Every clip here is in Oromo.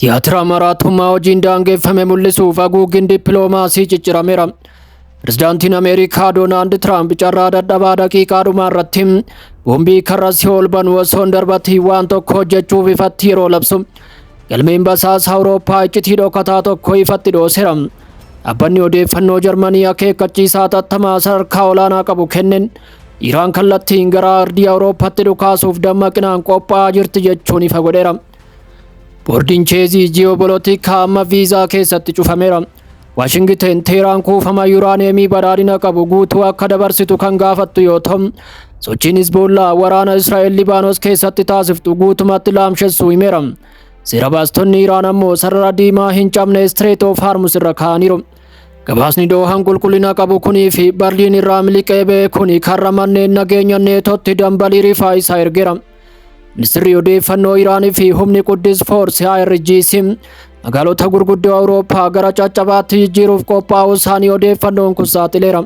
Tiyaatira maraatummaa hojiin daangeffame mul'isuuf haguuggiin dippiloomaasii ciccirameera. Pirezidaantiin Ameerikaa Doonaald Tiraamp carraa dadhabaa daqiiqaa dhumaa irratti boombii karra si'ool banu osoo hin darbatiin waan tokko hojjechuuf ifatti yeroo labsu, galmeen basaasa Awurooppaa iccitii dhokataa tokko ifatti dhooseera. Dhaabbanni odeeffannoo Jarmanii akeekkachiisaa hatattamaa sadarkaa olaanaa qabu kenneen, Iraan kallattiin gara ardii Awurooppaatti dhukaasuuf dammaqinaan qophaa'aa jirti jechuun ifa godheera. Boordiin cheezii ji'opolitikaa amma viizaa keessatti cufameera. Waashingiten Teeraan kuufama yuuraaneemii badhaadhina qabu guutuu akka dabarsitu kan gaafattu yoo ta'u, sochiin Hizboollaa waraana Israa'el Libaanos keessatti taasiftu guutumatti laamshessuu himeera. Seera baastonni Iraan ammoo sarara diimaa hin cabne Strait of Hormuz irra kaa'aniiru. Gabaasni Doohan qulqullina qabu kunii fi Barliin irraa miliqee ba'e kuni karra manneen nageenya Neetootti dambalii rifaa isaa ergeera. Ministirri odeeffannoo Iraanii fi humni Quddis Force IRGC magaalota gurguddoo Awurooppaa gara caccabaatti jijjiiruuf qophaa'uu isaanii odeeffannoon kun saaxileera.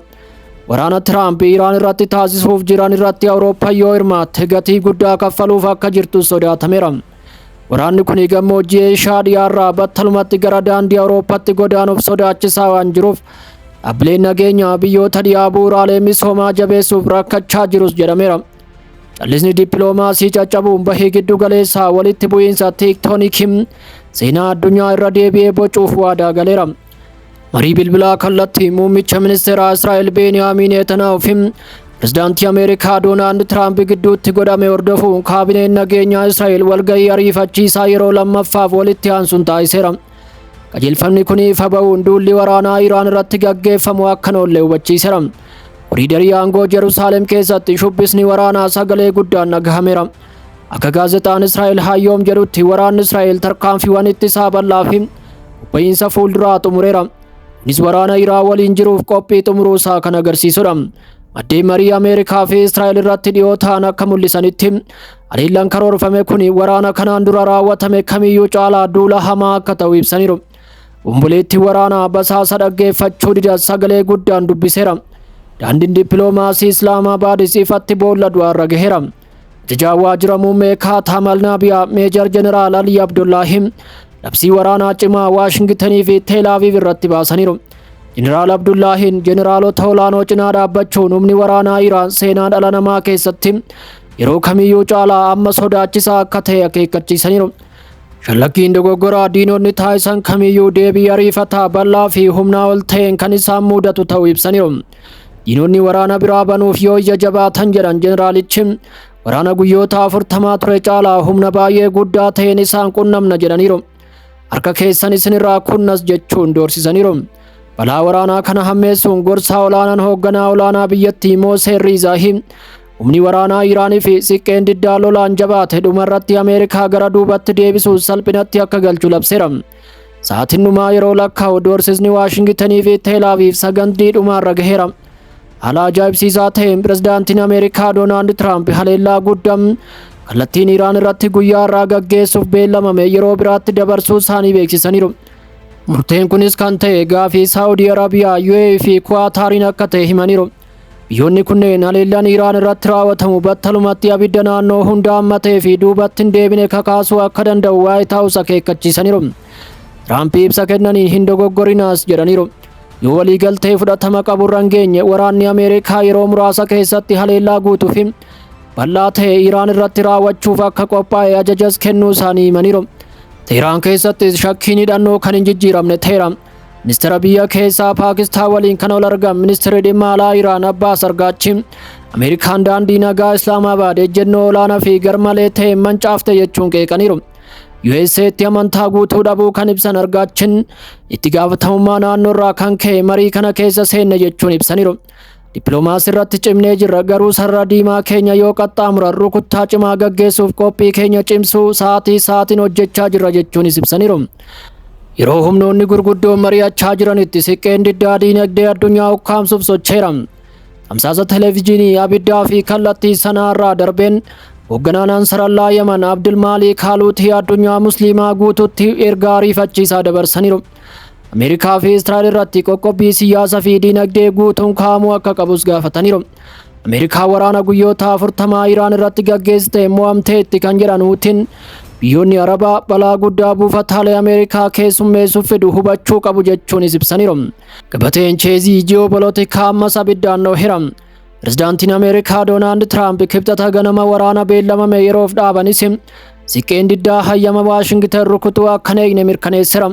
Waraana Tiraamp Iraan irratti taasisuuf jiran irratti Awurooppaa yoo hirmaatte gatii guddaa kaffaluuf akka jirtu sodaatameera. Waraanni kun gammoojjii Eeshiyaa dhiyaarraa battalumatti gara daandii Awurooppaatti godaanuuf sodaachisaa waan jiruuf, dhaabbileen nageenyaa biyyoota dhiyaa bu'uuraalee misoomaa jabeessuuf rakkachaa jirus jedhameera. Callisni dippiloomaasii caccabuun bahii giddu galeessaa walitti bu'iinsa teektoonikii seenaa addunyaa irra deebi'ee bocuuf waadaa galeera. Marii bilbilaa kallattii muummicha ministeeraa Israa'el Beeniyaamin Netanyaahuu fi pirezidaantii Ameerikaa Doonaald Tiraamp gidduutti godhame hordofuun, kaabineen nageenyaa Israa'el walgahii ariifachiisaa yeroo lammaffaaf walitti aansuun taasiseera. Qajeelfamni kun ifa ba'uun duulli waraanaa Iraan irratti gaggeeffamu akka hin oolle hubachiiseera. Koriidarii aangoo Jerusaalem keessatti shubbisni waraanaa sagalee guddaan dhagahameera. Akka gaazexaan Israa'el Hayyoom jedhutti, waraanni Israa'el tarkaanfiiwwan ittisaa bal'aa fi qopha'iinsa fuulduraa xumureera. Kunis waraana Iraan waliin jiruuf qophii xumuruu isaa kan agarsiisudha. Maddeen marii Ameerikaa fi Israa'el irratti dhiyoo ta'an akka mul'isanitti, haleellaan karoorfame kun waraana kanaan dura raawwatame kamiyyuu caalaa duula hamaa akka ta'u ibsaniiru. Obomboleettii waraanaa basaasa dhaggeeffachuu dida sagalee guddaan dubbiseera. Daandiin dippiloomaasii Islaamabaadis ifatti boolla du'aarra gaheera. Ajajaan waajjira muummee Kaatam Alnaabiyaa Meejar Jeneraal Alii Abdullaahim labsii waraanaa cimaa Waashingitanii fi Teelaaviiv irratti baasaniiru. Jeneraal Abdullaahiin jeneraalota olaanoo cinaa dhaabbachuun, humni waraanaa Iraan seenaa dhala namaa keessatti yeroo kamiyyuu caalaa amma sodaachisaa akka ta'e akeekkachiisaniiru. Shallaggiin dogoggoraa diinonni taasisan kamiyyuu deebii ariifataa, bal'aa fi humnaa ol ta'een kan isaan mudatu ta'uu ibsaniiru. Diinonni waraana biraa banuuf yoo ija jabaatan, jedhan jeneraalichi, waraana guyyoota 40 ture caalaa humna baay'ee guddaa ta'een isaan qunnamna jedhaniiru. Harka keessan isinirraa kunnas jechuun doorsisaniiru. Balaa waraanaa kana hammeessuun gorsaa olaanaan hoogganaa olaanaa biyyattii Mooseen Riizaahi, humni waraanaa Iraanii fi siqqeen diddaa lolaan jabaate dhumarratti Ameerikaa gara duubatti deebisuun salphinatti akka galchu labseera. Sa'aatiin dhumaa yeroo lakkaa'u, doorsisni Waashingitanii fi Teelaaviif sagantii dhumaarra gaheera. Haala ajaa'ibsiisaa ta'een pirezidaantiin Ameerikaa Doonaald Tiraamp haleellaa guddaa kallattiin Iraan irratti guyyaa irraa gaggeessuuf beellamame yeroo biraatti dabarsuu isaanii beeksisaniiru. Murteen kunis kan ta'e gaafii Saawudii Arabiyaa, UAE fi Kuwaataariin akka ta'e himaniiru. Biyyoonni kunneen haleellaan Iraan irratti raawwatamu battalumatti abidda naannoo hunda hammatee fi duubatti hin deebine kakaasuu akka danda'u White House akeekkachiisaniiru. Tiraamp ibsa kennaniin hin dogoggorinaas jedhaniiru. Yoo waliigaltee fudhatama qabu irra hin geenye, waraanni Ameerikaa yeroo muraasa keessatti haleellaa guutuu fi bal'aa ta'e Iraan irratti raawwachuuf akka qophaa'e ajajas kennuu isaanii himaniiru. Teheraan keessattis shakkiin hidhannoo kan hin jijjiiramne ta'eera. Ministeera biyya keessaa Paakistaan waliin kan ol argan ministeerri dhimma alaa Iraan Abbaas Argaachi, Ameerikaan daandii nagaa Islaamabaad ejjennoo olaanaa fi garmalee ta'e mancaafte jechuun qeeqaniiru. USA'tti amantaa guutuu dhabuu kan ibsan Argaachin, itti gaafatamummaa naannoo irraa kan ka'e marii kana keessa seenne jechuun ibsaniiru. Dippiloomaasii irratti cimnee jirra, garuu sarara diimaa keenya yoo qaxxaamuran rukuttaa cimaa gaggeessuuf qophii keenya cimsuu sa'aatii sa'aatiin hojjechaa jirra jechuunis ibsaniiru. Yeroo humnoonni gurguddoon mari'achaa jiranitti, siqqeen diddaa diinagdee addunyaa ukkaamsuuf socho'eera. Tamsaasa televezyiinii abiddaa fi kallattii sanaarraa darbeen, hoogganaan Ansarallaa Yaman Abdulmaaliik Haluutii addunyaa Musliimaa guututti ergaa ariifachiisaa dabarsaniiru. Ameerikaa fi Israa'el irratti qoqqobbii siyaasaa fi diinagdee guutuun kaa'amuu akka qabus gaafataniiru. Ameerikaa waraana guyyoota 40 Iraan irratti gaggeessite mo'amteetti kan jedhan Huutiin, Biyyoonni Arabaa balaa guddaa buufataalee Ameerikaa keessummeessuuf fidu hubachuu qabu jechuunis ibsaniiru. Gabateen cheezii ji'oopolootikaa ammas abiddaan dhooheera. Pirezidaantiin Ameerikaa Doonaald Tiraamp Kibxata ganama waraana beellamame yeroof dhaabanis, siqqeen diddaa hayyama Waashingiten rukutuu akka hin eegne mirkaneesseera.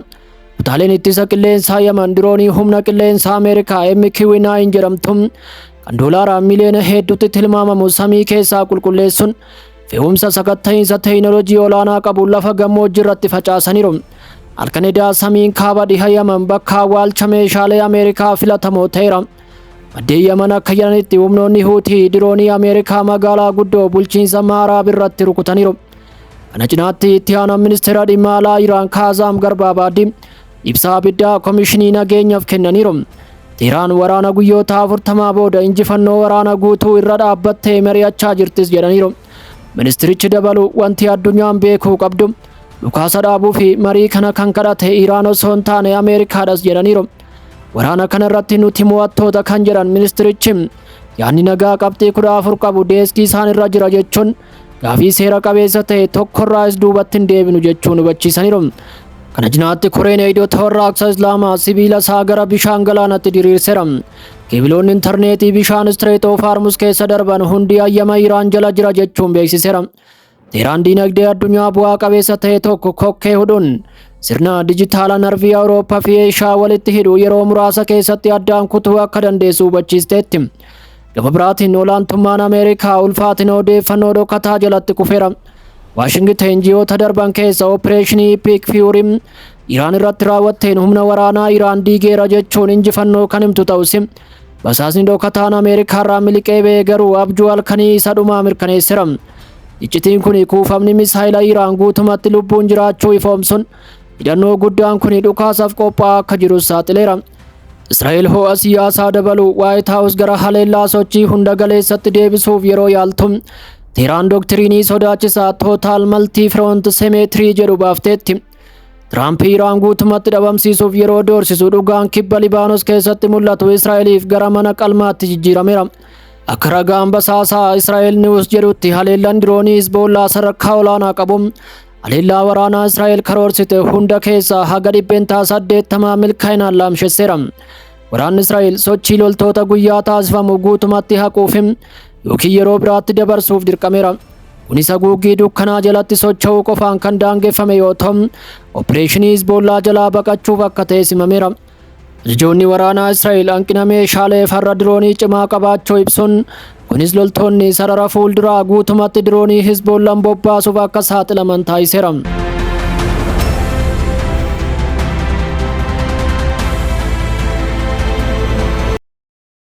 Kutaaleen ittisa qilleensaa Yaman diroonii humna qilleensaa Ameerikaa MQ-9 jedhamtu kan doolaara miliyoona hedduutti tilmaamamu samii keessaa qulqulleessuun fe'umsa sakatta'iinsa teekinooloojii olaanaa qabu lafa gammoojjii irratti facaasaniiru. Halkan edaa samiin kaaba dhiha Yaman bakka awwaalcha meeshaalee Ameerikaa filatamoo ta'eera. Maddeen Yaman akka jedhanitti, humnoonni Huutii diroonii Ameerikaa magaalaa guddoo bulchiinsa Maaraab irratti rukutaniiru. Kana cinaatti itti aanaan ministeera dhimma alaa Iraan Kaazaam Garbaabaaddi ibsa abiddaa komishinii nageenyaaf kennaniiru. Teheraan waraana guyyoota 40 booda injifannoo waraana guutuu irra dhaabbattee mari'achaa jirtis jedhaniiru. Ministirichi dabalu, wanti addunyaan beekuu qabdu dhukaasa dhaabuu fi marii kana kan kadhate Iraan osoo hin taane Ameerikaadhas jedhaniiru. Waraana kana irratti nuti mo'attoota kan jedhan ministirichi, yaadni nagaa qabxii 14 qabu deeskii isaan irra jira jechuun, gaafii seera qabeessa ta'e tokkorraas duubatti hin deebinu jechuun hubachiisaniiru. Kana cinaatti koreen eegdota warraaqsa Islaamaa sibiila isaa gara bishaan galaanatti diriirseera. Keebiloonni intarneetii bishaan Strait of Hormuz keessa darban hundi hayyama Iraan jala jira jechuun beeksiseera. Teheraan diinagdee addunyaa bu'aa qabeessa ta'e tokko kokkee hudhuun sirna dijitaala narvii Awurooppaa fi Eeshiyaa walitti hidhu yeroo muraasa keessatti addaan kutuu akka dandeessu hubachiisteetti. Gama biraatiin olaantummaan Ameerikaa ulfaatina odeeffannoo dhokataa jalatti kufeera. Waashingiten ji'oota darban keessa Operation Epic Fury Iraan irratti raawwatteen humna waraanaa Iraan diigeera jechuun injifannoo kan himtu ta'us, basaasni dhokataan Ameerikaarraa miliqee ba'e garuu abjuu halkanii isa dhumaa mirkaneesseera. Iccitiin kun kuufamni misaayila Iraan guutumatti lubbuun jiraachuu ifoomsuun hidhannoo guddaan kun dhukaasaaf qophaa'aa akka jiru saaxileera. Israa'el ho'a siyaasaa dabaluu White House gara haleellaa sochii hunda galeessatti deebisuuf yeroo yaaltu, Teheraan doktiriinii sodaachisaa Total Multi-Front Symmetry jedhu baafteetti. Tiraamp Iraan guutumatti dhabamsiisuuf yeroo doorsisu, dhugaan kibba Libaanos keessatti mul'atu Israa'eliif gara mana qalmaatti jijjiirameera. Akka ragaan basaasaa Israa'el News jedhutti, haleellaan diroonii Hizboollaa sadarkaa olaanaa qabu haleellaa waraanaa Israa'el karoorsite hunda keessaa haga 80% milkaa'inaan laamshesseera. Waraanni Israa'el sochii loltoota guyyaa taasifamu guutumatti haquuf yookiin yeroo biraatti dabarsuuf dirqameera. Kunis haguuggii dukkanaa jalatti socho'uu qofaan kan daangeffame yoo ta'u, opereeshinii Hizboollaa jalaa baqachuuf akka ta'e simameera. Ajajoonni waraanaa Israa'el hanqina meeshaalee farra diroonii cimaa qabaachuu ibsuun, kunis loltoonni sarara fuulduraa guutumatti diroonii Hizboollaan bobbaasuuf akka saaxilaman taasiseera.